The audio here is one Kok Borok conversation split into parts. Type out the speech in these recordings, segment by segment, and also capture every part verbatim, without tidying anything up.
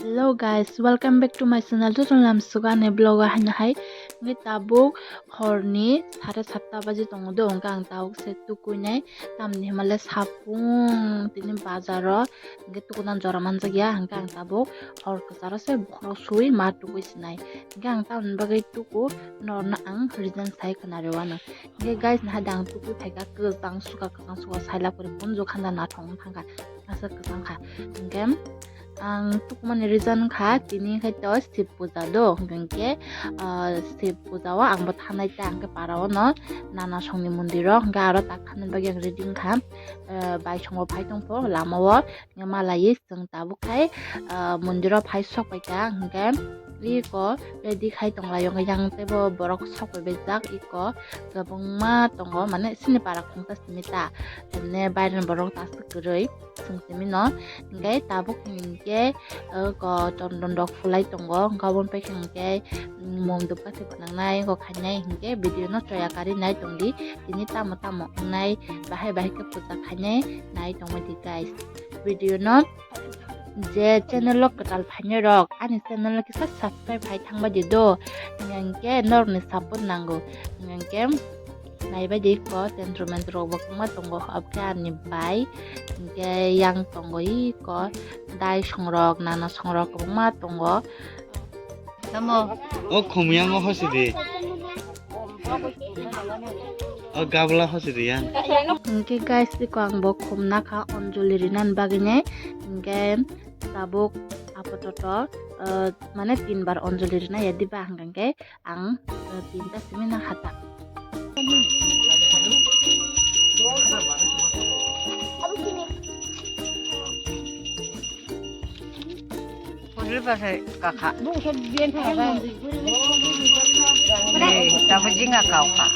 Hello guys, welcome back to my channel. Jotono lamsugo ani vlog o haino hai. Hwnkhe tabuk horni sare satta baji tongo do, hwnkhe ang tabuk se tukuinai. Tamni hwnmale sapung tini bazaro hwnkhe tukuna jora manjakya, hwnkhe ang tabuk hor kwcharo se bokhorok sui ma tukui sinai. Hwnkhe ang tamni bagwi tuku norno ang reason sai khwna rw anw. Hwnkhe guys, naha dang tuku phaikha, kwchang suka, kwchang suka, saila pore punju khanda nathok wng thangkha, aswk kwchang kha. Hwnkhe ang tukumani reason kha, tini khai to Shiv puja do, hwnkhe, ah, Shiv puja o ang bo thanai ta, hwnkhe para o no nana songni mondir o, hwnkhe aro tak thani bagwi ang ready wngkha, ah, bai songo phai tongpho lama o. Malaiwi chwng tabuk khai, ah, mondir o phai sok pai kha, hwnkhe iko ready khai tong lai o, yang teibo borok sok pai bai jak, iko kwbangma tongo, mane chini para khungsa simi ta, hwnwi baireni borok ta aswk kwrwi chwng simi no, hwnkhe tabuk hwnkhe, ah, iko chondon rok phulai tongo, hwnkhe aboni pai khe hwnkhe, mm, mom dupkathi phwnangnai, iko khainai, hwnkhe video no choya karwi nai tongdi, tini tamo tamo wngnai, bahai bahai khe puja khainai nai tongbaidi guys. Video no je channel o kwtal phainai rok ani channel no kisa subscribe khai thangbaidi do, hwnkhe norokni support nango, hwnkhe naibaidi iko tentro mentro rok bo kwbangma tongo, abokhe ani bai, hwnkhe yang tongo iko dai songrok nana songrok kwbangma tongo. Tamo. O khumyango hosi di. O gabla hosi di yang. Hwnkhe guys, iko ang bo khumna kha onjoli rinani bagwi ne. Hwnkhe tabuk apatot, eh, mane tin bar onjoli rina ya diba, hwnkhe ang, eh, tinta simi na hata. Puri ba se kakha. Ni, tabo jinga kau kha.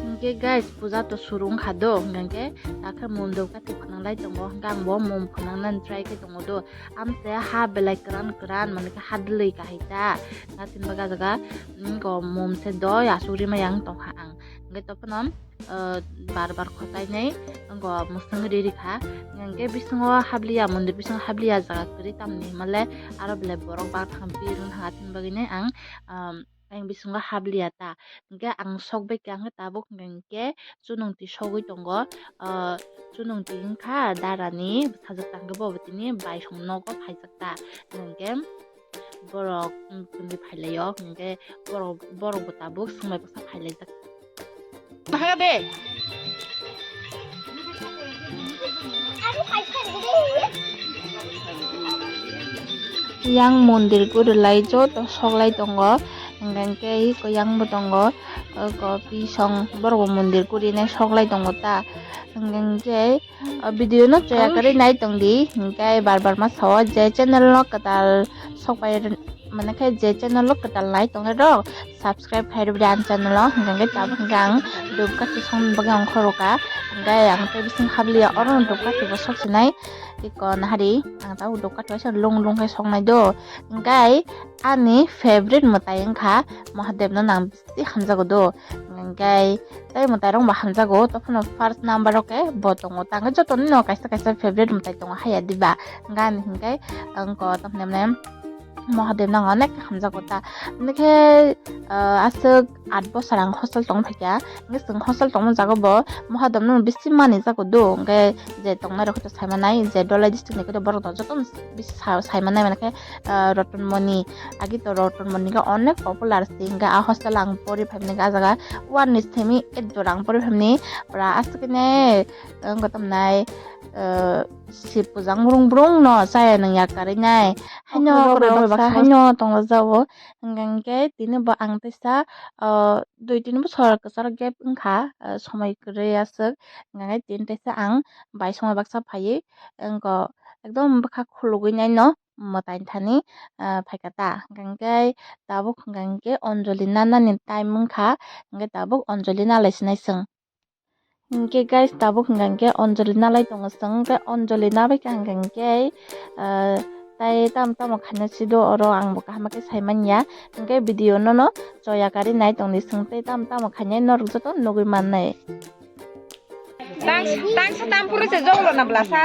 Hwnkhe guys, puja to suru wngkha do, hwnkhe takhe mum dupkathi phwnang lai tongo, hwnkhe ang bo mum phwnang nani try khe tongo do. Amse ha belai kwran kwran, mane khe ha dwlwi kahai ta. Natin baga jaga, mm, go mum se doi asugri ma yang tongkha ang. Hwnkhe tophano, eh, bar bar khotai nei, go mwswng ri ri kha. Hwnkhe bisingo habliya, mondir bisingo habliya jaga kwrwi tamni himale aro belai borok bak thang birun ha tin bagwi nei ang, um, Ayang bisingo habliya ta. Hwnkhe ang sok bai kha, hwnkhe tabuk hwnkhe chunungtwi sogwi tongo. Ah, chunungtwi wngkha darani bwsajwk tangkhe bo tini baisong nogo phaijak ta. Hwnkhe borok, mm, tini phailaio, hwnkhe borok, borokbo tabuk swngbai bwsa phailaijak. Maha be. Yang mondir guri lai joto sok lai tongo, hingke iko yang bo tongo, oko bisong borok bo mondir guri nai sok lai tongo ta, hingke, O video no choya kwrwi nai tong di, hingke bar bar ma sao je channel no kwtal sok pai rw-, mane khe je channel o kwtal nai tongnai rok subscribe khai rw di ang channel o, hingke tabuk hingke ang dupkathi song bagwi ang khoro ka, hingke ang tei bising habliya oro no dupkathi bo sok sinai, iko nahari ang tabuk dupkathi waisa lung lung khe soknai do, hingke ani favorite mwtai wngkha Mahadev no nang. Tei hamjago do. Hingke tei mwtai rok bo hamjago. Tophano first number o khe bo tongo. Tangkhe joto ni no kaisa kaisa favorite mwtai tongo haya diba. Hingke ani hingke wngko tophano mane Mahadev no ang onek hamjago ta. Hingke, ah, aswk aat bosor ang hostel tong phaikha. Hingke chwng hostel tongma jaga bo Mahadev no bisi mani jago do. Hingke je tongnai rok khe to sai manai, je Dholai district ni khe to borok no joto no bisi sa-, sai manai mane khe, ah, Rotonmoni. Agi to Rotonmoni khe onek popular se, hingke a hostel ang pori phaimani khe a jaga one ni simi eight dor ang pori phaimani, pura aswk khe ne wngkha tamnai, ah, Shiv puja ang brung brung no chaya nang yak karwi nai. Haino okhorok rok baksa baksa haino tongla jao. Hingke tini bo ang teisa, ah, dui tin bosor kwcharo gap wngkha, ah, somoi kwrwi aswk. Hingke tini teisa ang bai somoi baksa phaiwi wngkha ekdom bwkha khulugwi naino mwtai thani, ah, phaikha ta. Hingke tabuk hingke Anjali nanani time wngkha, hingke tabuk Anjali nalai sinai chwng. Hingke guys, tabuk hingka hingke Anjali nalai tongo chwng, hingke Anjali nabaikha hingka hingke, ah, Tai tamo tamo khaina sido oro ang bo kaham khe sai manya. Hwnkhe video nono choya kari nai tongdi, swng tei tamo tamo khainai norok joto nugui mannai. Tang, tang sa tang pura se jong lo na bla sa.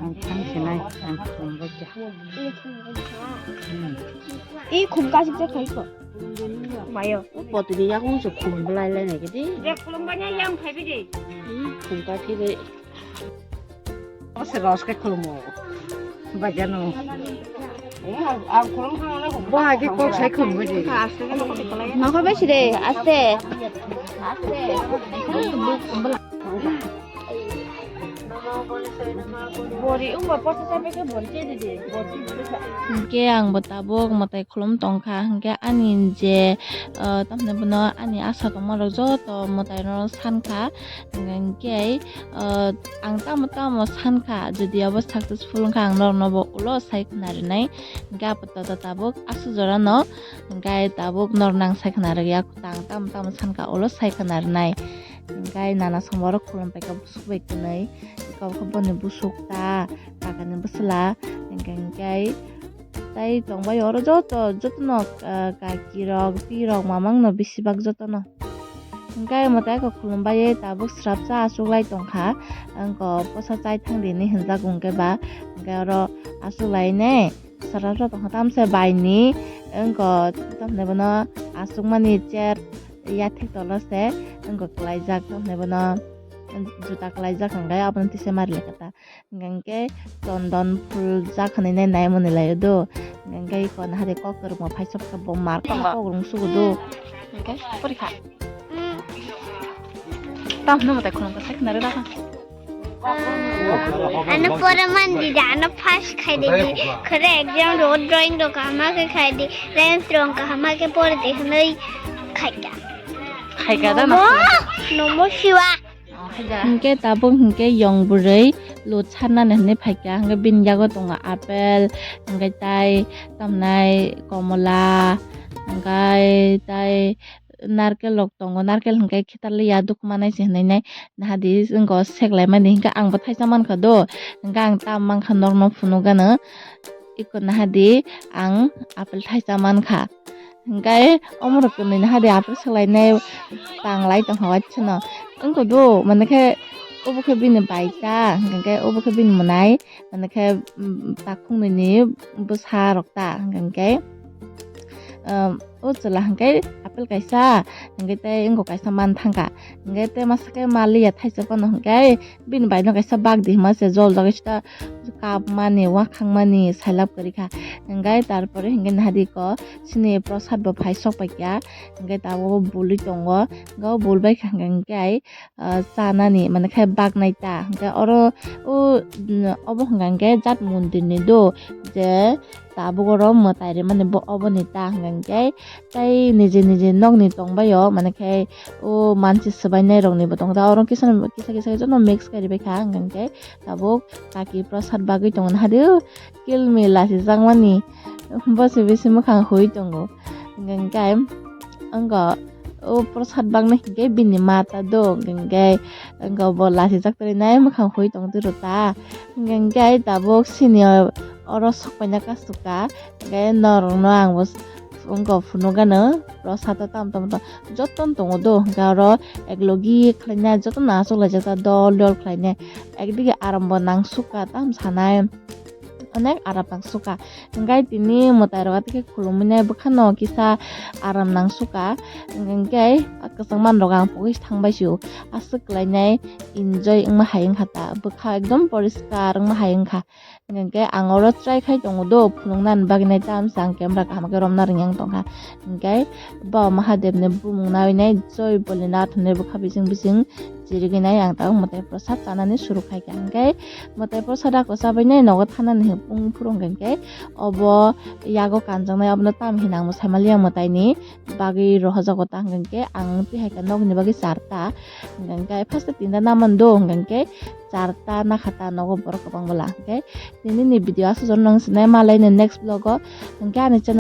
Ang thang sinai, ang thang bacha. I khum kasik je khai ko. Mayo. O poti ni yakung se khum belai lai nai kedi. Je khum banya yang khai bidi. I khum ka thi de. O se ros ke khum mo. Bajano. Bo age kok sai khum bidi. Nokho besi de, aste. Aste. Bori wngba posa sa peke bori che di di. Hwnkhe ang bo tabuk mwtai khulum tongkha, hwnkhe ani je, ah, tamni bono ani asa tongma rok joto mwtai no sankha, hwnkhe, ah, ang tamo tamo sankha, jodi abo successful wngkha ang norok no bo ulo sai khna rinai, hwnkhe apato tabuk aswk jora no, hwnkhe tabuk norok nang sai khna rwya, ang tamo tamo sankha ulo sai khna rinai. Hingkai nana songbo oro khulum paikha busuk bai kwnwi, eko khe boni busuk ta, kakani bwsla, hingkai, hingkai tai tongbai oro joto, jotono, ah, kaki rok, pi rok, mamang no bisi bak jotono. Hingkai omo tai eko khulum bai tabuk srapsa achuk lai tongkha, wngkha posa chai thang di hinwi hinjak hingke ba, hingke oro achuk lai ne. Sara rok tongkha tamse bai ni wngkha tamni bono achukmani chair yathek tolo se wngkha kwlaijak tamni bono juta kwlaijak hwnkhe abono tisa mari lai kha ta hwnkhe chondon phul jak hinwi nai mani lai o do hwnkhe eko nahari kok kwrwngma phai sok kha bo mar kok rwng sugo do hwnkhe porikha tamno mwtai khulum kwthai khna rwda kha. Ano pore man di da, ano pass khai di di. Khore exam ro drawing ro kahama khe khai di. Rhymes ro kahama khe pore di hwnwi khai da. Khai ka da na? Nomo siwa. Hingke tabuk hingke yong bwrwi lut sarnani hwnwi phaikha, hingke bini yago tongo apple, hingke tai tamnai komola, hingke tai narkel rok tongo, narkel hingke khitarli ya dukhumanai se hinui nai nahadi wngkha seklaimani hingke ang bo thaisa mankha do hingke ang tam mankha norokno phunukgano eko nahadi ang apple thaisa mankha hingke omorok kwnwi nahadi apple seklainai tanglai tongkha waisano wngkha do mane khe obo khe bini bai ta hingke obo khe bini mwnai mane khe takhuknwi ni bwsa rok ta hingke. O chwla hwnkhe apple kaisa, hwnkhe tei wngkha kaisa man thangkha, hwnkhe tei masa khe maliya thaisa phano hwnkhe bini bai no kaisa bak di hwnma se jol jagui sita kap mani wakhang mani sailap kwrwi kha, hwnkhe tarpore hwnkhe nahadi ko chini prosad bo phai sok pai kha, hwnkhe tabuk bului tongo, hwnkhe o bul bai kha hwnkhe ai chanani mane khe bak nai ta, hwnkhe oro o obo hwnkhe jat mondir ni do je. Tabuk oro mwtai rimani bo oboni ta hwnkhe tei niji niji nokni tongbaio mane khe o mansi swbainai rokni bo tongo ta oro kisa kisa kisa jotono mix khe ribaikha hwnkhe tabuk kaki prosad bagwi tongo nahadi o kilmila sijakmani bosi bisi mwkhang hui tongo hwnkhe. Wngkha o prosad bagna hinkhe bini mata do hinkhe wngkha bo lachijak torinai mwkhang hui tongtwi rw ta hinkhe tabuk sini oro sokpaina kasukha hinkhe norokno ang bo wngkha phunukgano prosad o tamo tamo jotono tongo do hinkhe oro eklogi khlaina jotono achuklaijak ta dol dol khlainai ekdigi arambo nangsukha tamo sanai. Onek aram nang suka. Hingke tini mwtai rok atike khulumui nai bwkhano kisa aram nang suka. Hingke kwchangma rok ang pogwi thangbai sio. Aswk kwlai nai enjoy wngma hai wngkha ta. Bwkha ekdom poriskar wngma hai wngkha. Hingke ang oro try khai tongo do phunuknani bagwi nai tamsa ang camera kaham khe romna rwngya wng tongkha. Hingke bo Mahadev ni bumung naui nai Joy Bolinath hinui bwkha bising bising. chirigwi nai ang tabuk mwtai prosad chanani suru khaikha. Hwnkhe mwtai prosad ako chabainai nogo thanani hwnkhe phuru hwnkhe obo yago kanjaknai, obono tam hinwi ang saimaliya mwtaini bagwi rohojago ta hwnkhe ang twi haikha nokni bagwi charta, hwnkhe first tinta namani do hwnkhe charta nakhata nogo borok kwbang bwla. Hwnkhe tinini video aswk jono nang sinai malaini next vlog o, hwnkhe ani channel